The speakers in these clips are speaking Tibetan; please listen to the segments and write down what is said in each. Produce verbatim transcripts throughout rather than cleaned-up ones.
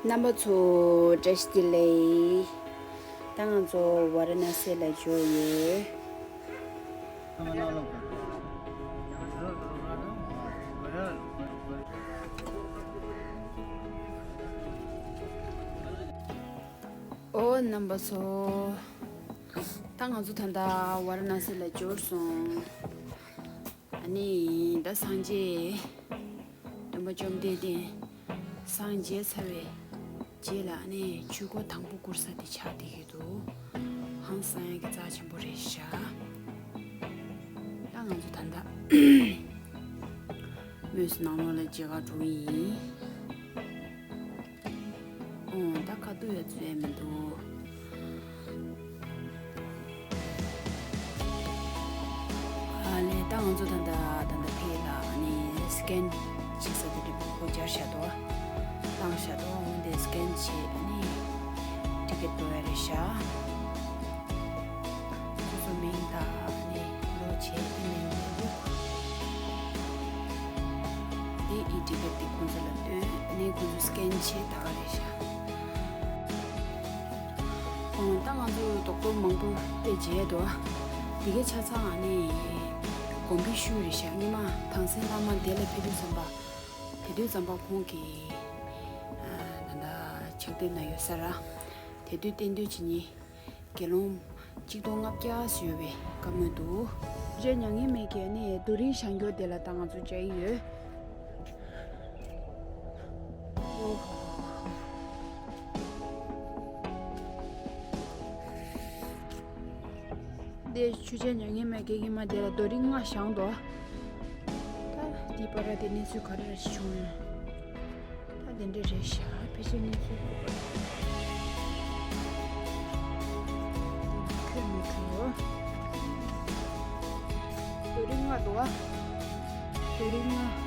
རྣམ་པ་ཚོ་བཀྲ་ཤིས་བདེ་ལེགས། ད་ང་ཚོ་ཝཱ་ར་ཎ་སི་ལ་འབྱོར་ཡོད། ཨོ་རྣམ་པ་ཚོ། ད་ང་ཚོ་ད་ལྟ་ཝཱ་ར་ཎ་སི་ལ་འབྱོར་སོང་། ཨ་ནི་ད་སངས་རྒྱས། སྟོན་པ་བཅོམ་ལྡན་འདས་སངས་རྒྱས་ཚར་བའི་རྗེས་ལ་ཨ་ནི་ཆོས་འཁོར་དང་པོ་བསྐོར་ས་དེ་ཆགས་བསྡད་ཀྱི་འདུག་ཧང་སང་ཡག་གི་རྩ་ཆེན་པོ་རེད་ཤག་ད་ང་ཚོ་ད་ལྟ་དངོས་སུ་ནང་ལོགས་ལ་མཇལ་ཁ་འགྲོ་གི་ཡིན། ཨོ། ད་ཁ་ཐུག་ཡ་བཟོས་མི་འདུག་ཨ་ལས། ད་ང་ཚོ་ད་ལྟ་ད་ལྟ་ཕེ་ལ་ཨ་ནི་སི་ཀེན་བྱེད་ས་དེ་འདྲ་པོ་སྦྱར་བཞག་འདུག་བཏང་བཞག་འདུག་འོན་ཏེ་སི་ཀེན་བྱས་ཨ་ནི་ཊི་ཀེ་ཊི་ཕོག་ཡ་རེད་ཤག་སོ་སོ་མིང་དང་ཨ་ནི་ལོ་བྱས་ཨི་མེལ་དེ་བླུགས། དེ་ཨི་ཊི་ཀེ་ཊི་དེ་ཁོང་ཚོ་ལ་སྟོན། ཨ་ནི་ཁོང་ཚོ་སི་ཀེན་བྱས་ད་ག་རེད་ཤག་ཨོ། ད་ང་ཚོ་རྡོག་རྡོག་མང་པོ་དཔེ་མཇལ་འདུག་དེ་གའི་ཆ་ཚང་ཨ་ནི་དགོན་པའི་ཤུལ་རེད་ཤག་སྔོན་མ་ཐང་སན་བླ་མ་འདི་ལ་ཕེབས་དུས་ཙམ་པ། དེ་དུས་ཙམ་པ་ཁོང་གིས་ད་ལྟ་ཕྱག་དེབ་ན་ཡོད་ས་ར། དེ་དུས་གཏན་སྡོད་བྱེད་མཁན་དགེ་སློང་གཅིག་སྟོང་ལྔ་བརྒྱ་ཙམ་ཡོད་པའི་བཀའ་མོལ་འདུག་ཆོས་རྗེ་མྱ་ངན་མེད་ཀྱིས་ནི་རྡོ་རིང་བཞེངས་རྒྱུ་དེ་ལ་ད་ང་ཚོ་མཇལ་ཡི་ཡོད། འདི་ཆོས་རྗེ་མྱ་ངན་མེད་ཀྱིས་སྔོན་མ་དེ་ལ་རྡོ་རིང་ལྔ་བཞེངས་འདུག་ད་འདི་བར་དེ་གནས་ཚུལ་ག་རེ་རེ་བྱུང་། ད་དེ་འདྲ་རེད་ཤག་ཕལ་ཆེར་གནས་ཚུལ་ཁོད་མི་འགྲོ། རྡོ་རིང་ལྔ་འདུག་བ། རྡོ་རིང་ལྔ།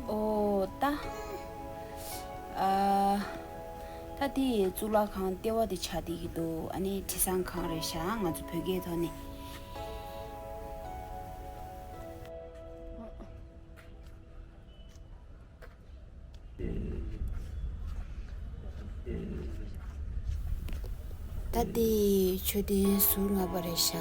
ཨོ་ད། ཨ། ད་དེ་གཙུག་ལག་ཁང་ལྟེ་བ་དེ་ཆགས་བསྡད་ཀྱི་འདུག་ཨ་ནི་དྲི་བཟང་ཁང་རེད་ཤག་ང་ཚོ་བོད་སྐད་ཐོག་ནས། ད་དེ་མཆོད་རྟེན་ཟུར་ལྔ་པ་རེད་ཤག་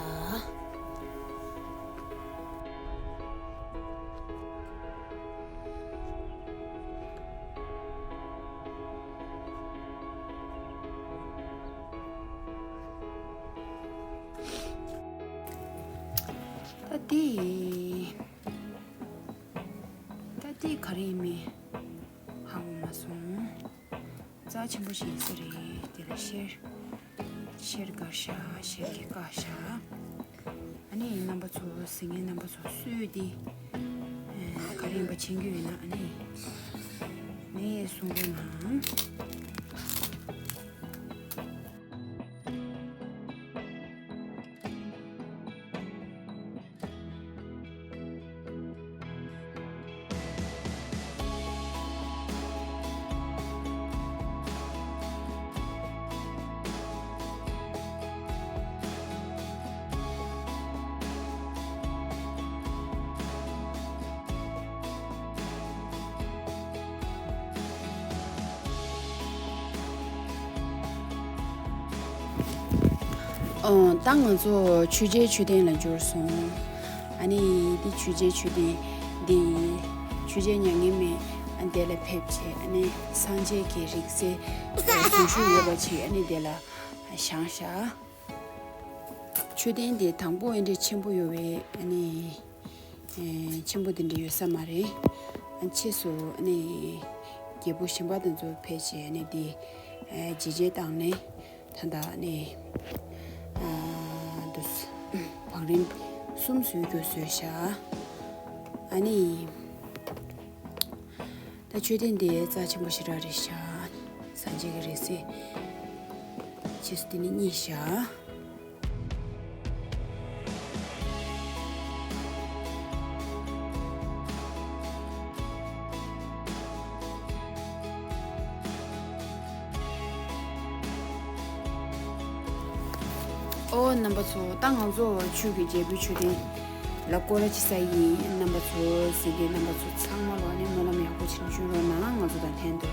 ད་དེ། ད་དེ་ག་རེ་ཡིན་མིན་ཧ་གོ་མ་སོང་། རྩ་ཆེན་པོ་ཞིག་ཡིན་ས་རེད། དེ་ལ་ཤེར། ཤེར་དཀར་ཤག་ཤེར་གྱི་དཀར་ཤག་ཨ་ནི་རྣམ་པ་ཚོ་གཟིགས་མཁན་རྣམ་པ་ཚོ་སུས་དེ་ག་རེ་ཡིན་པ་མཁྱེན་གྱི་ཡོད་ན་ཨ་ནི་ནས་གསུང་རོགས་གནང་། ཨོ། ད་ང་ཚོ་ཆོས་རྗེའི་མཆོད་རྟེན་ལ་འབྱོར་སོང་། ཨ་ནི་འདི་ཆོས་རྗེའི་མཆོད་རྟེན་འདི་ཆོས་རྗེ་མྱ་ངན་མེད་ཨ་ དེ་ལ་ཕེབས་བྱས་ཨ་ནི་སངས་རྒྱས་ཀྱི་རིང་བསྲེལ་གཟུངས་གཞུག་ཡོད་པ་ཅིག་ཨ་ནི་དེ་ལ་བཞེངས་བཞག་མཆོད་རྟེན་དེ་དང་པོ་ཨེ་འདྲ་ཆེན་པོ་ཡོད་པའི་ཨ་ནི་ཨེ་ཆེན་པོ་དེ་འདྲ་ཡོད་ས་མ་རེད། ཨ་ཕྱིས་སུ་ཨ་ནི་རྒྱལ་པོ་གཞན་པ་དེ་ཚོ་ཕེབས་བྱས་ཨ་ནི་དེ་ཨེ་བརྗེ་བྱས་བཏང་ནས་ད་ལྟ་ཨ་ནི་ཨ་འདུག་བང་རིམ་གསུམ་བཟོས་རྒྱུ་བཟོས་བཞག་ཨ་ནི། ད་མཆོད་རྟེན་འདི་རྩ་ཆེན་པོ་ཞེ་དྲག་རེད་ཤག་སངས་རྒྱས་ཀྱི་རིང་བསྲེལ། ཕྱིས་སུ་འདི་ནི་རྙེད་ཤག་ཨོ་རྣམ་པ་ཚོ། ད་ང་ཚོ་ཆོས་ཀྱི་རྒྱལ་པོའི་མཆོད་རྟེན་ལ་སྐོར་ར་བྱེད་ས་ཡིན། རྣམ་པ་ཚོ་གཟིགས་མཁན་རྣམ་པ་ཚོ་ཚང་མ་ལ་ནི་སྨོན་ལམ་ཡག་པོ་བྱེད་བྱུང་རོགས་གནང་། ང་ཚོ་དང་ལྷན་དུ།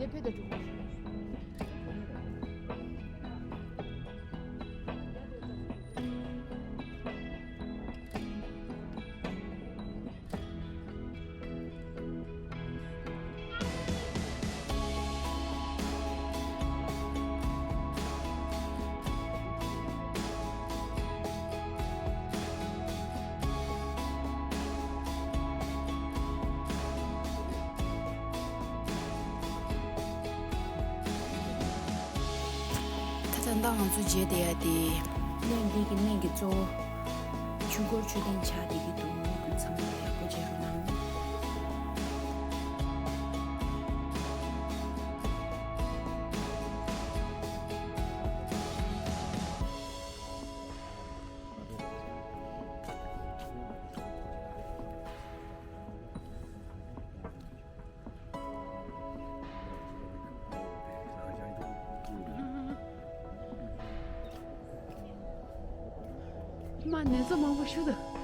ད་ད་ལྟ་ང་ཚོ་མཇལ་བསྡད་ཡ་དེ་གླིང་འདི་གི་གླིང་གི་གཙོ་བོ་ཆོས་འཁོར་མཆོད་རྟེན་ཆགས་བསྡད་ཀྱི་འདུག་ཚང་མ་ཡག་པོ་མཇལ་རོགས་གནང་། མ་ནེ་ཙོ་མང་པོ་ཞུ་དང་།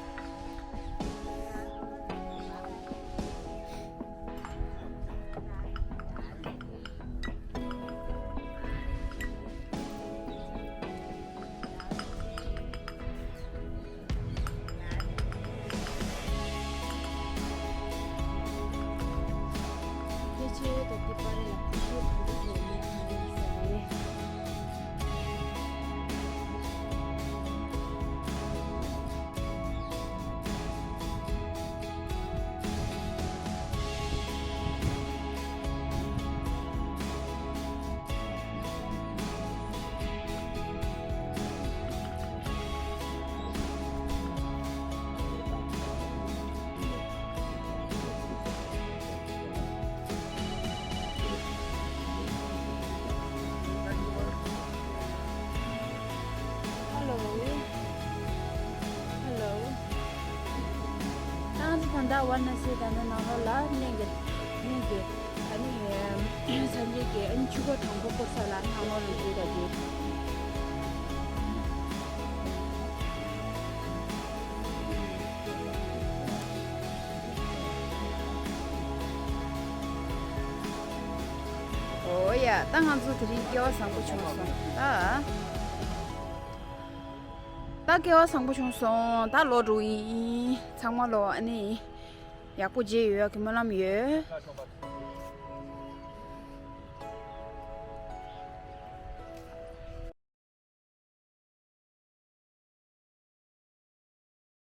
ད་ཝཱ་ར་ཎ་སི་ད་ནི་ནང་ལོགས་ལ་གནས་ཀྱི་གནས་ཀྱི་ཨ་ནི་སངས་རྒྱས་ཀྱི་ཨ་ནི་ཆོས་འཁོར་དང་པོ་བསྐོར་ས་ལ་ནང་ལོགས་ལ་འཛུལ་ད་དེ། ཨོ་ཡ། ད་ང་ཚོ་དེ་རིང་སྐལ་བ་བཟང་པོ་བྱུང་སོང་། ད་ད་སྐལ་བ་བཟང་པོ་བྱུང་སོང་། ད་ལོག་འགྲོ་ཡིན། ཚང་མ་ལོག་ཨ་ནི་ཡག་པོ་མཇལ་ཡོད་ཡག་གི་སྨོན་ལམ་ཡོད།